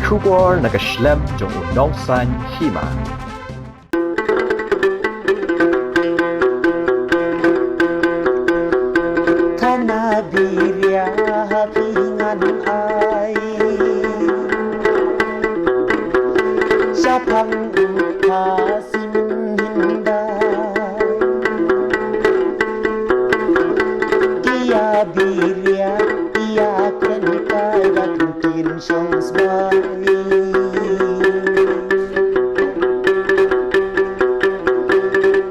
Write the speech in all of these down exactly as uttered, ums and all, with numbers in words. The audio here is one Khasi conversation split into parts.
Khubor na ka shlem jong u Nongsaiñ Hima. Khana biria ha phi ngan ai. Shaphang u Khasim Hyndai. Ki ïa biria, ki ïa kren kai bad kin shong sbai.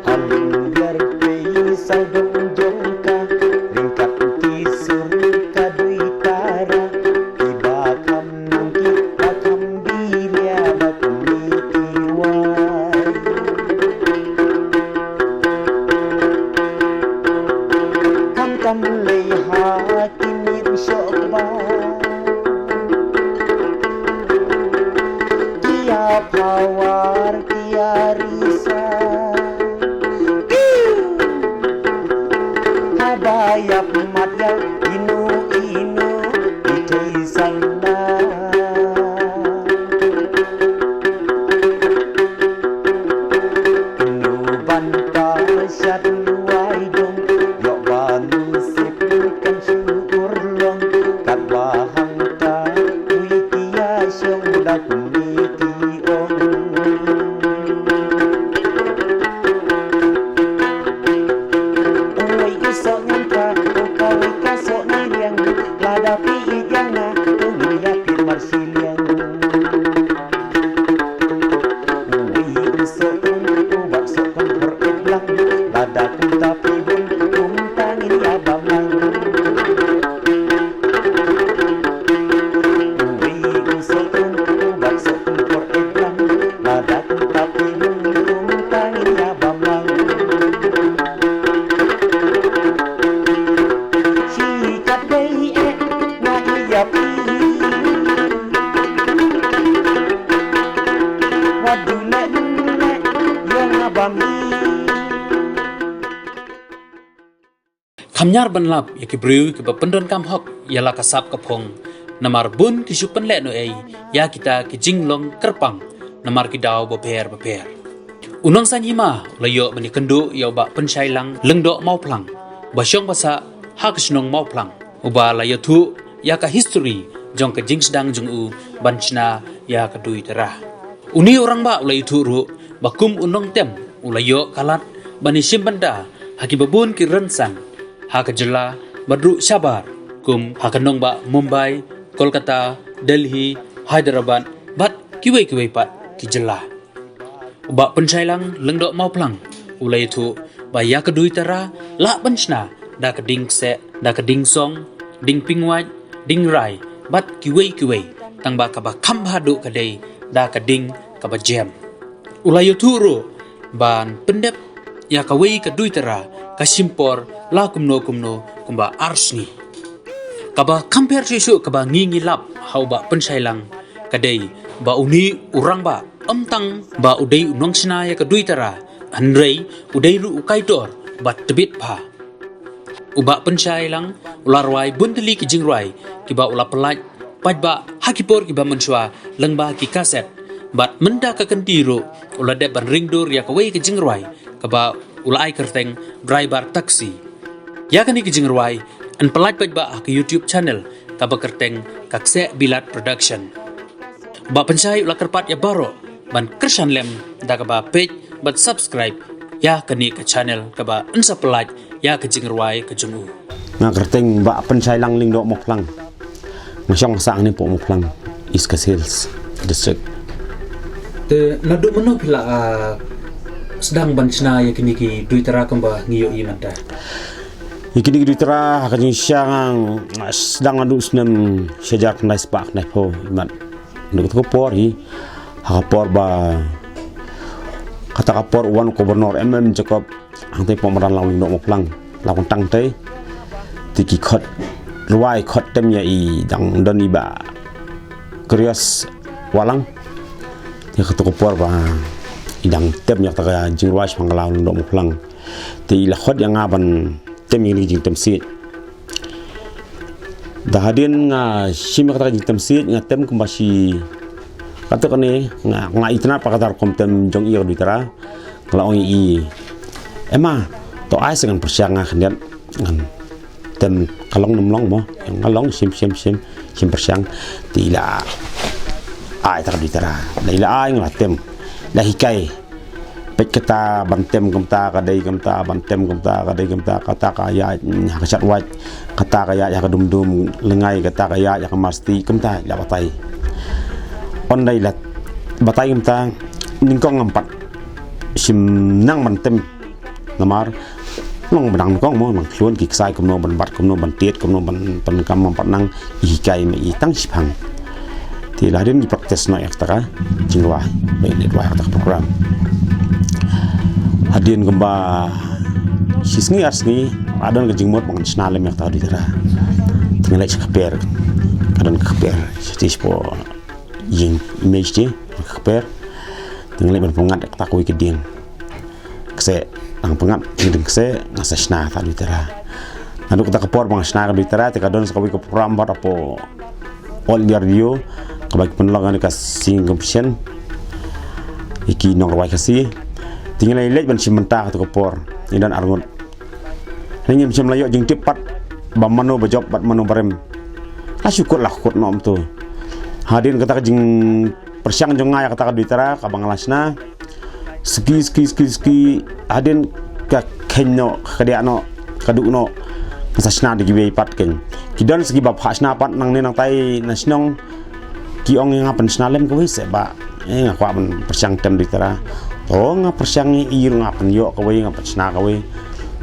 Halim biar pei sawdong jong ka, ryngkat ki sur ka dui tara, kiba kham nang kiba kham biria ba kum ïa ki wai. Khamtam lei ha ki miet shoh kba. Ki ïa pawar ki ïa risa. Haba ïap mat ïa inu inu i thei sangna. Inu ban ta shat luai dong, ïoh ba nu sip kan shu urlong, katba hangta ui ki ïa shong da kum ni ki ong. Uwei u soh ngan ka, u kawei ka soh nai liang, lada phi ïeit ïa nga, u ngin ïa phi mar shi liang. Uwei u soh kum, u bat soh kum por et lang, lada kumta phi bun, kumta ngin ïa bam lang. Uwei u soh kum, u bat soh kum por et lang, lada kumta phi bun, kumta ngin ïa bam lang. Shi kat dei eh, nga ïa phi. Wat du leh leh, ïa nga bam hi. Kham ñiar ban lap ïa ki briew kiba pyndonkam hok ïa la ka sap ka phong. Namar bun ki shu pynleh noh ei ïa kita ki jinglong kyrpang namar ki daw bapher bapher. U Nongsaiñ Hima u la ïoh ban ïakynduh ïa u Bah Pynshai Lang Lyngdoh Mawphlang, ba shong ba sah ha ka shnong Mawphlang, uba la ïathuh ïa ka history jong ka jingsdang jong u ban shna ïa ka Dui Tara. Une u rangbah u la ïathuh ruh ba kum u nongtem u la ïoh ka lad ban ïashim bynta ha kiba bun ki rynsan ha ka jylla bad ruh shabar, kum ha ka nongbah Mumbai, Kolkata, Delhi, Hyderabad bad kiwei kiwei pat ki jylla. U Bah Pynshai Lang Lyngdoh Mawphlang u la ïathuh ba ïa ka Dui Tara lah ban shna da ka ding kseh, da ka ding song, ding pingwait, ding rai bad kiwei kiwei, tangba kaba kham bha duh ka dei da ka ding kaba jem. U la ïathuh ruh ban pyndep ïa kawei ka Dui Tara ka shim por la kumno kumno kumba ar sngi. Kaba kham pher shuh shuh kaba ngi ngi lap ha u Bah Pynshai Lang ka dei ba une u rangbah ym tang ba u dei u nongshna ïa ka Dui Tara, hynrei u dei ruh u kaitor ba tbit bha. U Bah Pynshai Lang u la rwai bun tylli ki jingrwai kiba u la pyllait paidbah ha ki por kiba mynshuwa lyngba ki kaset. Bad mynta ka kynti ruh u la dep ban ring dur ïa kawei ka jingrwai kaba u la ai kyrteng Driver Taxi. Ïa kane ka jingrwai yn pyllait paidbah ha ka YouTube channel kaba kyrteng Ka Kseh Bilat Production. Bah Pynshai u la kyrpad ïa baroh ban kyrshan lem da kaba peit bad subscribe ïa kane ka channel kaba yn sa pyllait ïa ka jingrwai ka jong u. Nga kyrteng Bah Pynshai Lang Lyngdoh Mawphlang. Nga shong sah hangne hapoh Mawphlang, East Khasi Hills District. Te naduh mynno phi la, ah, sdang ban shna ïa kine ki Dui Tara kumba ngi ïohi mynta? Ïa kine ki Dui Tara ha ka jingshisha nga sdang naduh snem shi hajar khyndai spah khyndai phew, imat naduh kato ka por hi, ha ka por ba, kata ka por u wan u Governor M M Jacob hangtei hapoh madan Lang Lyngdoh Mawphlang, la wan tang tei. Te ki khot rwai, khot tem ïa i dang don i Bah Krios Wahlang. Ïa kato ka por ba i dang tem ïa kata ka jingrwai shaphang ka Lang Lyngdoh Mawphlang. Te i la khot ïa nga ban tem ïa kine ki jingtem siej. Da hadien nga shim ïa kata ka jingtem siej, nga tem kumba shi Katto katne nga, nga itynnad pat kata ka rukom tem jong i, ka Duitara. Nga la ong ïa i, "Em ma, to ai sa ngan pyrshang, nga khyndiat ngan tem, ka long ne ym long mo." Nga ong, "Shim, shim, shim, shim pyrshang." Te i la ai, kata ka Duitara. Da i la ai, nga la tem. Da hikai. Peit kata ban tem kumta ka dei kumta, ban tem kumta ka dei kumta, kata ka ïaid ha ka shadwait, kata ka ïaid ha ka dumdum lyngai, kata ka ïaid ha ka marsiatieid kumta, i la batai. Ynda i la batai kumta, nyngkong ngam pat shim nang ban tem. Namar long ba dang nyngkong mo, nang khlun ki ksai kumno ban bat, kumno ban tied, kumno ban, ban kam, ngam pat nang. I hikai ma i tang shiphang. Te la hadien ngi practice noh ïa kata ka jingrwai, ba i leit rwai ha kata ka program. Hadien kumba shi sngi ar sngi, la don ka jingmut ba ngan shna lem ïa kata ka Duitara. Te nga leit sha ka kper, ka don ka kper shatei shapoh ïing image te, ka kper. Te nga leit ban pyngngad ïa kata kawei ka dieng kseh, nang pyngngad ïa ka dieng kseh, nga sa shna kata ka Duitara. Naduh kata ka por ba nga shna ka Duitara, te ka don sa kawei ka program bad hapoh All India Radio, kaba ki pynlong ïa ka singing competition ïa ki nongrwai Khasi. Te ngi la leit ban shim bynta kato ka por, ngi don arngut. Ngi ngim shym la ïoh jingtip pat ba mano ba jop bad mano ba rem. La shu kut la kut noh kumto. Hadien kata ka jingpyrshang jong nga ïa kata ka Duitara kaba nga la shna, suki, suki, suki, suki, hadien ka kheiñ noh, ka kadiah noh, ka duh noh, nga sa shna da kiwei pat keiñ. Ki don sa kiba phah shna pat nangne nangtai na shnong, ki ong ïa nga pynshna lem kawei seh bah. Eh, nga kwah ban pyrshang tem Duitara. To nga pyrshang, ïa i ruh nga pynïoh kawei, nga pynshna kawei.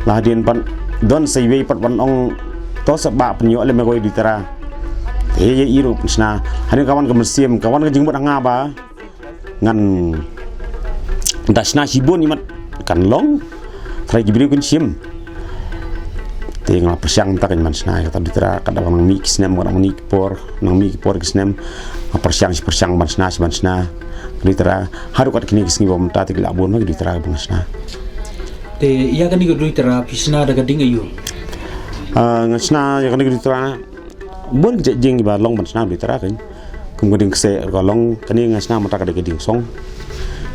La hadien pat don sa iwei pat ban ong, to seh bah pynïoh lem ïa kawei Duitara. Te ïa i ruh pynshna. Hadien ka wan ka mynsiem, ka wan ka jingmut ha nga ba ngan da shna shibun, imat kan long, trai ki briew kin shim. Te nga la pyrshang mynta kan ban shna ïa kata ka Duitara, katba nang mih ki snem, katba nang mih ki por, nang mih ki por ki snem. Nga pyrshang shi pyrshang ban shna shi ban shna ka Duitara. Haduh kat kine ki sngi ba mynta te ki la bun ma ki Duitara ba nga shna. Te ïa kane ka Duitara phi shna da ka dieng aïu? Ah, nga shna ïa kane ka Duitara bun ki jait dieng kiba long ban shna Duitara kan. Kum ka dieng kseh ruh ka long, kane nga shna mynta ka dei ka dieng song.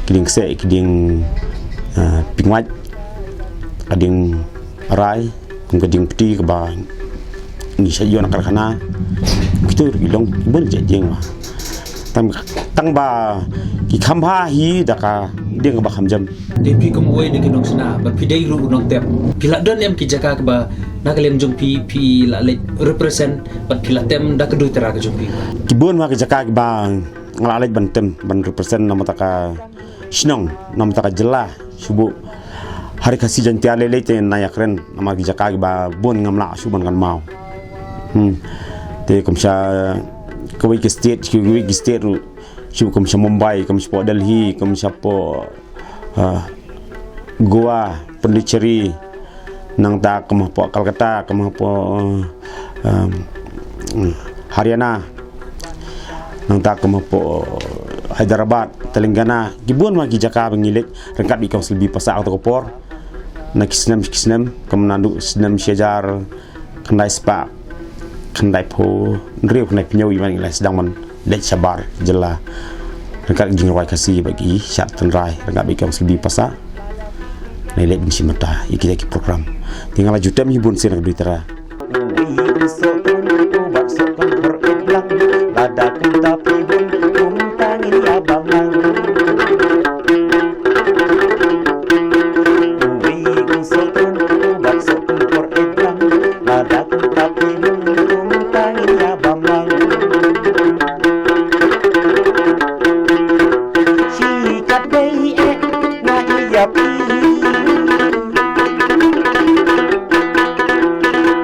Ka dieng kseh, ka dieng, ah, pynwait, ka dieng rai, kum ka dieng pti kaba ngi shait ïoh na karkhana. Kito ruh ki long bun ki jait dieng ba tang, tang ba ki kham bha hi da ka dieng kaba kham jem. Te phi kum uwei na ki nongshna bad phi dei ruh u nongtem, phi la don em ki jaka kiba na ka liang jong phi phi la leit represent bad phi la tem da ka Duitara ka jong phi? Ki bun ma ki jaka kiba nga la leit ban tem ban represent na bynta ka shnong, na bynta ka jylla shuh. Hari Khasi Jaiñtia lei lei te na ïakren namar ki jaka kiba bun ngam lah shuh ban kynmaw. Hmm. Te kum sha kawei ki state, kawei ki state ruh shuh, kum sha Mumbai, kum shapoh Delhi, kum shapoh, ah, Goa, Pondicherry, nangta kum hapoh Calcutta, kum hapoh, um, Haryana, nangta kum hapoh Hyderabad, Telangana, ki bun ma ki jaka ba ngi leit ryngkat bad i Council Bhasha kato ka por. Na ki snem ki snem, kum naduh snem shi hajar khyndai spah khyndaiphew hynriew, khyndaiphew hynñiew, i ban ngi la sdang ban leit shabar jylla ryngkat ka jingrwai Khasi bad ki shad tynrai ryngkat bad i Council Bhasha. Ngi leit ban shim bynta ïa kita ki program. Te nga la ju tem hi bun sien na ka Duitara. Uwei u soh un u bat soh kan hor et lang, lada kumta phi bun kumta ngin ïa bam lang. Uwei u soh un u bat soh kan hor et lang, lada kumta phi bun kumta ngin ïa bam lang. Shi kat dei eh nga ïa phi.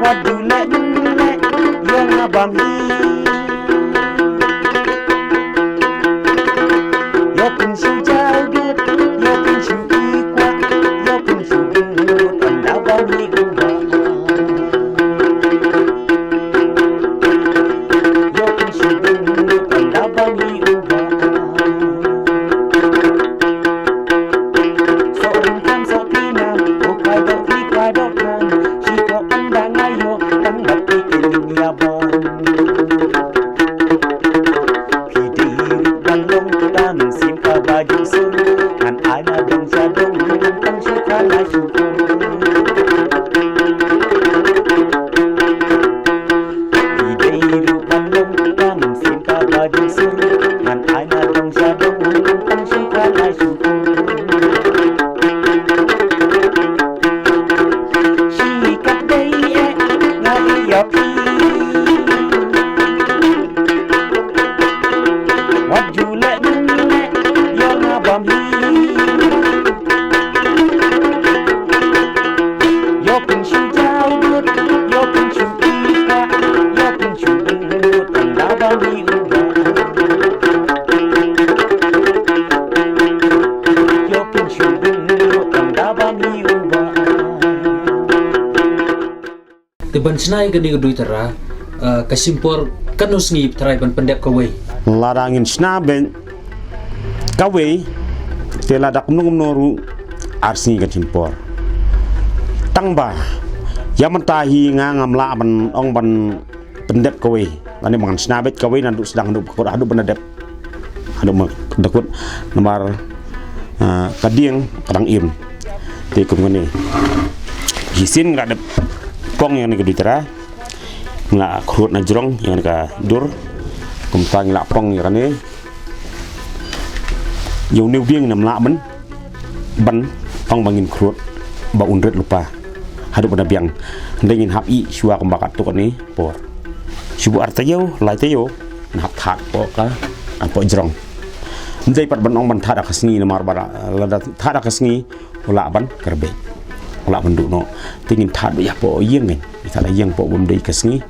Wat du leh leh ïa nga bam hi. Ban shna ïa kane ka duitara, eh, ka shim por katno sngi tharai ban pyndep kawei? Lada ngin shna beit kawei, te lada kumno kumno ruh ar sngi ka shim por. Tang ba ïa mynta hi nga ngam lah ban ong ban pyndep kawei. Lane ba ngan shna beit kawei naduh sdang haduh ba kut, haduh ban da dep. Haduh ba da kut namar, ah, ka dieng ka dang im. Te kum kane. Shisien nga la dep pong ïa kane ka duitara. Nga la khrud na jrong ïa kane ka dur. Kumta ngi la pong ïa kane. Ïa une u dieng ngim lah ban, ban ong ba ngin khrud ba un rit lypa haduh ba da biang. Hynrei ngin hap ïeh shuwa kumba katto katne por. Shu buh ar taïew, lai taïew, ngin hap thad hapoh ka, hapoh jrong. Ym dei pat ban ong ban thad ha ka sngi namar ba lada thad ha ka sngi u lah ban kyrbeht, u lah ban duh noh. Te ngin thad ïa hapoh ïing ngin. Ïa thad ha ïing hapoh bym dei ka sngi.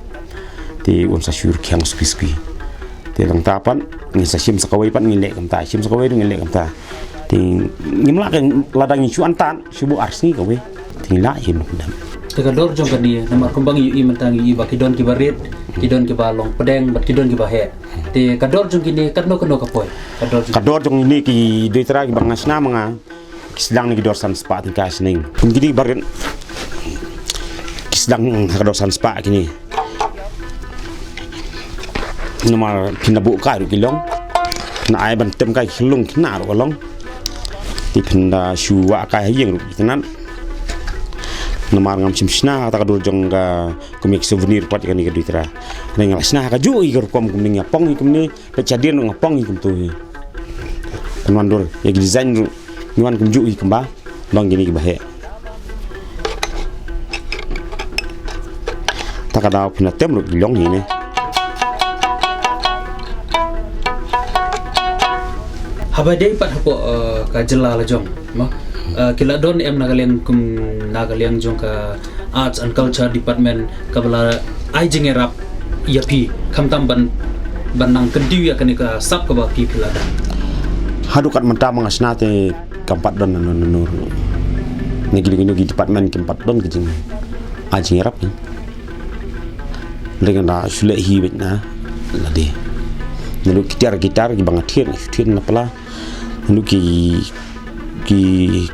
Te un sa shu rkhiang skwi skwi. Te nangta pat ngin sa shim sa kawei pat ngin leh kumta, shim sa kawei ruh ngin leh kumta. Te ngim lah, lada ngin shu antad shu buh ar sngi kawei. Te ngi lah ïa kine. Te ka dor jong kane, namar kumba ngi ïohi mynta ngi ïohi ba ki don kiba rit, ki don kiba long pdeng bad ki don kiba heh. Te ka dor jong kine katno katno ka poi? Ka dor jong, ka dor jong kine ki duitara kiba nga shna ma nga, ki sdang na ki dor san spah tyngka shnong. Kum kine kiba rit ki sdang ha ka dor san spah kine. Namar phin da buh kai ruh ki long. Na ai ban tem kai ki long kine ruh ka long. Te phin da shu wah kai ha ïing ruh ki tnat. Namar ngam shym shna ha kata ka dur jong ka, kum ïa ki souvenir pat ïa kane ka duitara. Nga la shna ha kajuh ïa ka rukom kumne, nga pong ïa kumne. Peit shadien ruh nga pong ïa kumto hi. Kan wan dur ïa ki design ruh ngi wan kumjuh hi kumba long kine kiba heh. Ta ka daw phin da tem ruh ki long hi ne. Haba dei pat hapoh, eh, ka jylla la jong, mo? Eh, ki la don em na ka liang kum, na ka liang jong ka Arts and Culture Department kaba la ai jingïarap ïa phi khamtam ban, ban nang kyntiew ïa kane ka sap kaba phi phi la don? Haduh kat mynta ma nga shna te kam pat don nano nano ruh. Na kino kino ki department kim pat don ki jing, ai jingïarap hi. Leng da shu leh hi beit na lade. Naduh ki tiar ki tar kiba nga thied, shu thied na pla. Naduh ki, ki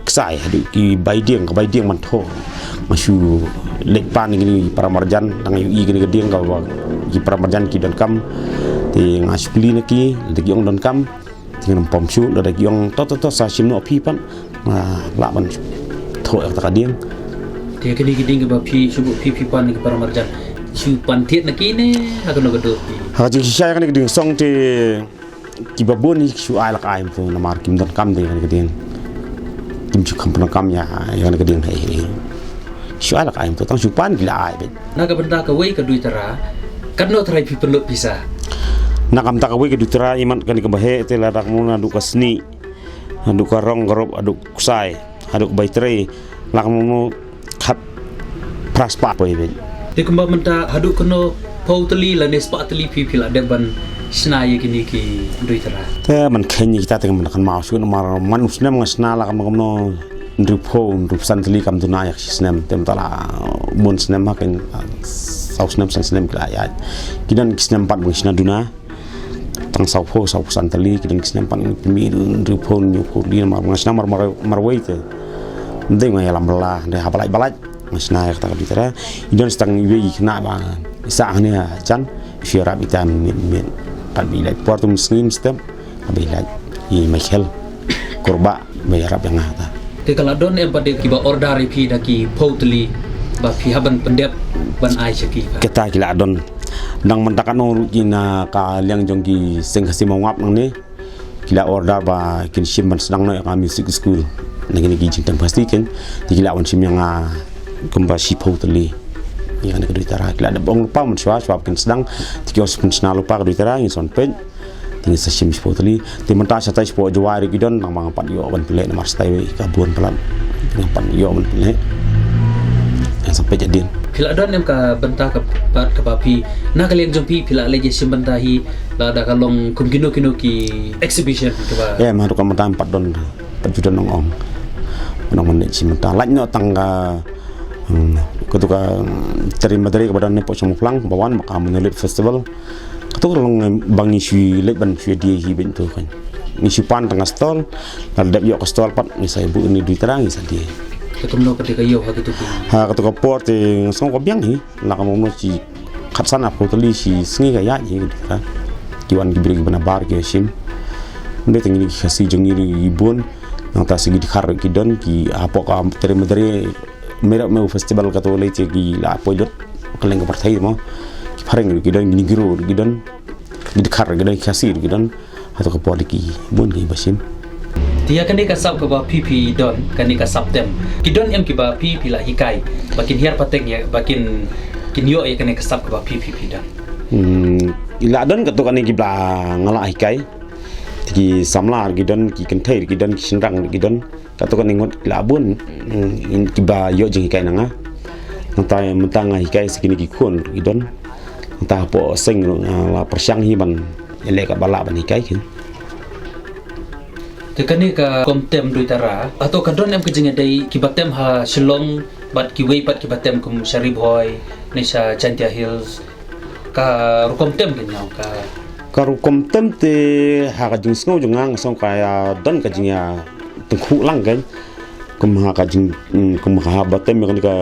ksai, haduh ki bai dieng, ka bai dieng ban thoh. Nga shu leit pan ïa kine ki para marjan, tang ïohi kine ki dieng kaba ki para marjan ki donkam. Te nga shu kylli na ki, lada ki ong donkam. Te ngan pom shuh, lada ki ong to to to sa shim noh phi pat. Nga lah ban thoh ïa kata ka dieng. Te kine ki dieng kiba phi shu buh phi phi pan ïa ki para marjan, shu pan thied na ki ne ha kano ka dur phi? Ha ka jingshisha ïa kane ka dieng song te kiba bun hi ki shu ai la ka ai kumto namar kim donkam de ïa kane ka dieng. Kim shu kham pyndonkam ïa, ïa kane ka dieng hi hi. Shu ai la ka ai kumto, tang shu pan ki la ai beit. Na ka bynta kawei ka duitara, katno tharai phi pynlut pisa? Na ka bynta kawei ka duitara, imat kane kaba heh te lada kumno naduh ka snieh, naduh ka rong ka rup, haduh ksai, haduh ka bai trei, la kumno khat phra spah poi beit. Te kumba mynta haduh kano phew tylli lane spah tylli phi phi la dep ban shna ïa kine ki duitara? Te man kheiñ ïa kita te man kan maw shu namar man u snem nga shna la kumno kumno hynriewphew hynriewphew san tylli kam duna ïa ka shi snem. Te mynta la bun snem ha kan saw snem san snem ki la ïaid. Ki don ki snem pat ba nga shna duna. Tang sawphew, sawphew san tylli, ki don ki snem pat ngi pynmih hynriewphew, hynñiewphew tylli, namar nga shna mar, mar, marwei te. Ym dei nga ïalam bylla, dei ha ba lait ba lait nga shna ïa kata ka duitara. Ki don tang iwei i khynnah ba i sah hangne ha jan, i shu ïarap ita miet miet. Pat ba i lait por te mynsngi mynstep, haba i lait i Michael Kurbah. Ba ïarap ïa nga ta. Te ka la don em pat de kiba order ïa phi da ki phew tylli ba phi hap ban pyndep ban ai sha ki ka? Kita ki la don. Dang mynta katno ruh ki na ka liang jong ki seng Khasi Mawngap nangne. Ki la order ba kin shim ban sdang noh ïa ka music school. Na kine ki jingteng plastik kin. Te ki la wan shim ïa nga kumba shiphew tylli. Ïa kane ka duitara ki la dep ong lypa mynshwa shwa ba kin sdang. Te ki ong sa pynshna lypa ka duitara ngin sa wan peit. Te ngin sa shim shiphew tylli. Te mynta shatai shapoh Jowai ruh ki don, tang ba ngam pat ïoh ban pynleh namar shatai ka bun palat. Ngam pat ïoh ban pynleh. Ngin sa peit hadien. Phi la don em ka bynta ka pat kaba phi, na ka liang jong phi, phi la leit ïashim bynta hi, lada ka long kum kino kino ki exhibition kaba? Em, haduh ka mynta ngam pat don, pat ju don ong ong. Nang mynta shim bynta. Lait noh tang ka, hmm, Kato ka, mm, Teri Madre kaba don hapoh Shangmaphlang, ba wan ma ka Monolith Festival. Kato ka long, eh, ba ngi shu leit ban shu die hi beit tu kan. Ngi shu pan tang ka stall, la dep ïoh ka stall pat, ngi sa buh ïa une u duitara, ngi sa die. Kato mano ka dei ka ïew ha kato ka? Ha kato ka por te nga sngew ka biang hi, la ka mano shi khatsan arphew tylli shi sngi ka ïaid hi ka duitara. Ki wan ki briew kiba nabar ki ïa shim. Ym dei tang ngi ki Khasi jong ngi ruh ki bun. Nangta sa ki dkhar ki don ki hapoh ka Teri Madre. Merap me u festival kato lei te ki la poi lut kylleng ka pyrthei mo. Ki phareng ruh ki don, ki Negro ruh ki don, ki dkhar ruh ki don, ki Khasi ruh ki don. Hato ka por ki bun ki ba shim. Te ïa kane ka sap kaba phi phi don, kane ka sap tem, ki don em kiba phi phi la hikai ba kin hiar pateng ïa, ba kin, kin ïoh ïa kane ka sap kaba phi phi phi don? Hmm, la don kato kane kiba nga la hikai. Te ki samla ruh ki don, ki kynthei ruh ki don, ki shynrang ruh ki don. Kato kane ngut la bun, mm, kiba ïoh jinghikai na nga. Nangta mynta nga hikai sa kine ki khun ruh ki don. Nangta hapoh seng ruh nga la pyrshang hi ban ïaleh katba lah ban hikai kin. Te kane ka rukom tem duitara, hato ka don em ka jingïadei kiba tem ha Shillong bad kiwei pat kiba tem kum sha Ri Bhoi ne sha Jaintia Hills? Ka rukom tem ka ñiaw ka. Ka rukom tem te ha ka jingsngew jong nga, nga sngew ka ïa don ka jingïatyngkhuh lang kan. Kum ha ka jing, mm, kum ha ba tem ïa kane ka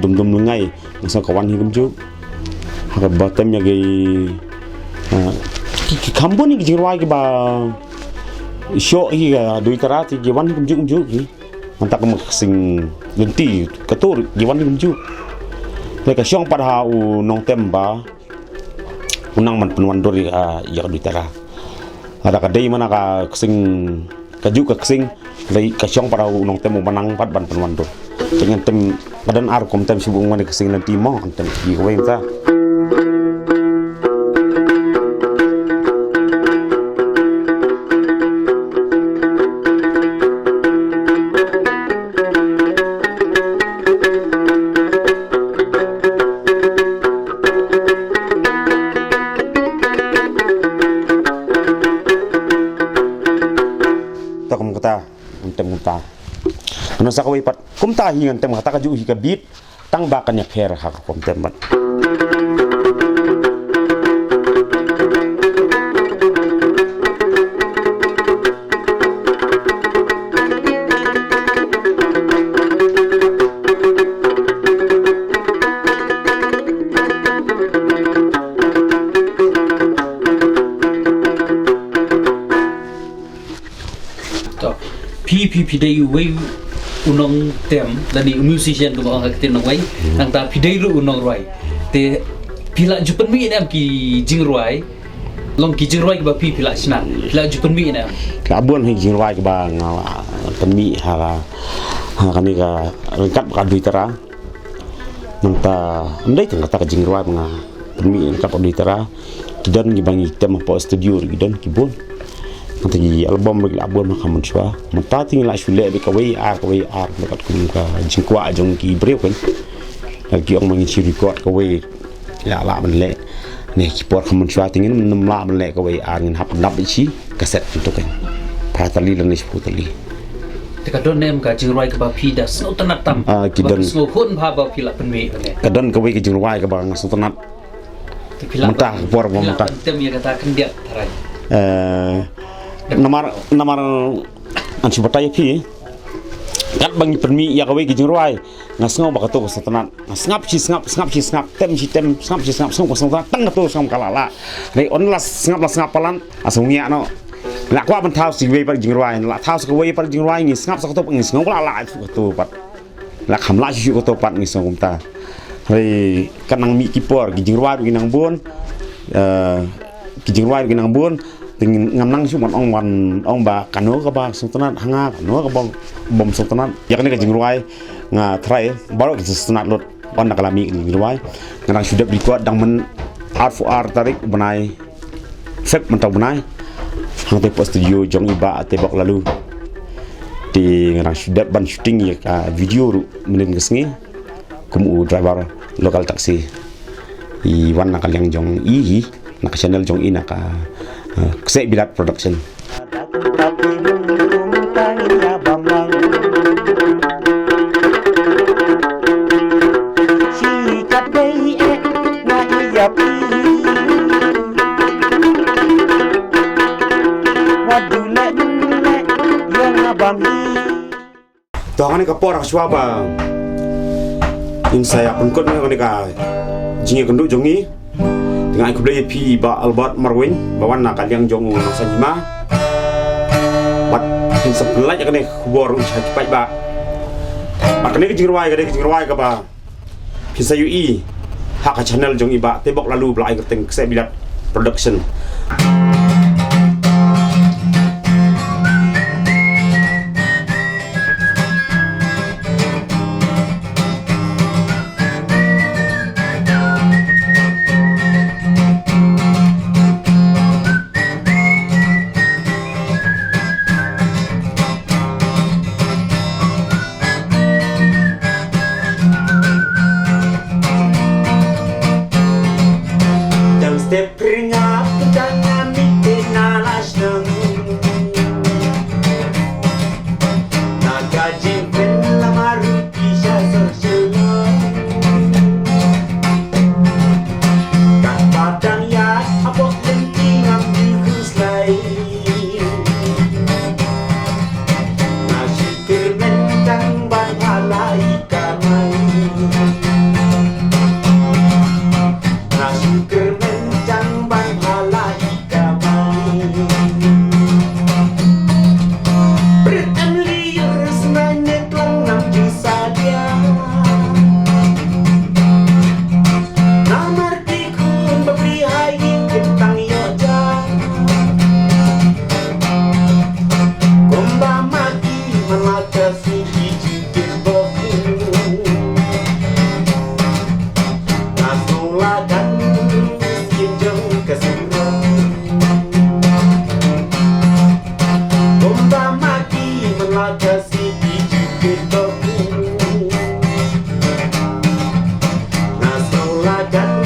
Dum Dum Lyngngai, nga sngew ka wan hi kumjuh. Ha ka ba tem ïa ki, ah, ki, ki kham bun ki jingrwai kiba shoh hi ka duitara te ki wan hi kumjuh kumjuh ki. Mynta kum ka Ksing Lynti kato ki wan hi kumjuh. Te ka shong pat ha u nongtem ba u nang ban pynwandur ïa, ïa ka duitara. Lada ka dei mana ka ksing, kajuh ka ksing, dei ka shong pat ha u nongtem uba nang pat ban pynwandur. Te ngan tem, ka don ar rukom tem shu buh wan ka Ksing Lynti mo, ngan tem ïa kawei mynta. Ta kum kata, ngan tem kumta. Ngan sa kawei pat, kumta hi ngan tem kata kajuh hi ka beat, tang ba kan ïapher ha ka rukom tem pat. To. Phi, phi, phi dei uwei u nongtem, lane u musician kumba ong ha ka ktien nongwei. Hmm. Nangta phi dei ruh u nongrwai. Te phi la ju pynmih ne em ki jingrwai? Long ki jingrwai kiba phi, phi la shna, phi la ju pynmih ne em? Phi la bun hi jingrwai kiba nga la pynmih ha, ha kane ka ryngkat ka duitara. Nangta ym dei tang kata ka jingrwai ba nga pynmih ryngkat ka duitara. Ki don kiba ngi tem hapoh studio ruh ki don ki bun. Nangta ki album ruh ki la bun ma ka mynshuwa. Mynta te ngi la shu leh beit kawei ar, kawei ar, bad kum ka jingkwah jong ki briew kan. Lada ki ong ma ngin shu record kawei, la lah ban leh. Ne ki por ka mynshuwa te ngin ym lah ban leh kawei ar, ngin hap nap beit shi kaset tu kan. Phra tylli lane shiphew tylli. Te ka don ne em ka jingrwai kaba phi da sngewtynnat tam? Ah, ki don. Kaba phi sngewhun bha ba phi la pynmih ne? Ka don kawei ka jingrwai kaba nga sngewtynnat. Te phi la mynta, ban, ka por ba phi la mynta ban tem ïa kata khyndiat tharai? Eh, namar, namar ngan shu batai ïa phi. Katba ngi pynmih ïa kawei ka jingrwai, nga sngew ba kato ka sngewtynnat. Nga sngap shi sngap, sngap shi sngap, tem shi tem, sngap shi sngap, sngew ka sngewtynnat tang kato, sngew ka la lah. Hynrei ynda la sngap, la sngap palat, nga sngew ngiah noh. La kwah ban thaw sa kawei pat jingrwai, la thaw sa kawei pat jingrwai, ngi sngap sa kato pat, ngi sngew ka la lah kato pat. La kham lah shuh shuh kato pat, ngi sngew kumta. Hynrei ka nang mih ki por, ki jingrwai ruh ki nang bun. Eh, ki jingrwai ruh ki nang bun. Te ngam nang shuh ban ong, ban ong ba kano kaba sngewtynnat ha nga, kano kaba bym sngewtynnat. Ïa kane ka jingrwai nga tharai baroh ki sngewtynnat lut. Ynda ka la mih ka jingrwai, nga dang shu dep record dang myn arphew ar tarik bnai Feb mynta u bnai. Hangtei hapoh studio jong i Bah Tebok Lalu. Te nga dang shu dep ban shooting ïa ka video ruh mynhynnin ka sngi kum u driver local taxi. I wan na ka liang jong i hi, na ka channel jong i, na ka, eh, Kseh Bilat Production. Ka Kane ka por hashwa ba ngin sa ïa pynkut ne kane ka jingïakynduh jong ngi. Te nga ai khublei ïa phi Bah Albert Marwein ba wan na ka liang jong u Nongsaiñ Hima. Bad ngin sa pynlait ïa kane ka khubor u sha ki paidbah. Bad kane ka jingrwai ka dei ka jingrwai kaba phin sa ïohi ha ka channel jong i Bah Tebok Lalu ba la ai kyrteng Kseh Bilat Production. Dang step ring up, dang ngan mit na la shnong. Na ka jingpynlama ruh ki sha sor shalom. Kat ba dang ïaid hapoh lynti ngam ju khuslai. Na shu kyrmen tang ban pha la i kamai. Na shu kyrmen tang ban pha la i kamai. Prit em li ur snai ne klang nam ju sadia. Namar ki khun bapli hai ki kin tang ïoh ja. Kumba ma ki man la ka sngi ki ju kin bok. Nga sngew la dang skim jong ka surok. Kumba ma ki man la ka sngi ki ju kin bok. Nga sngew la dang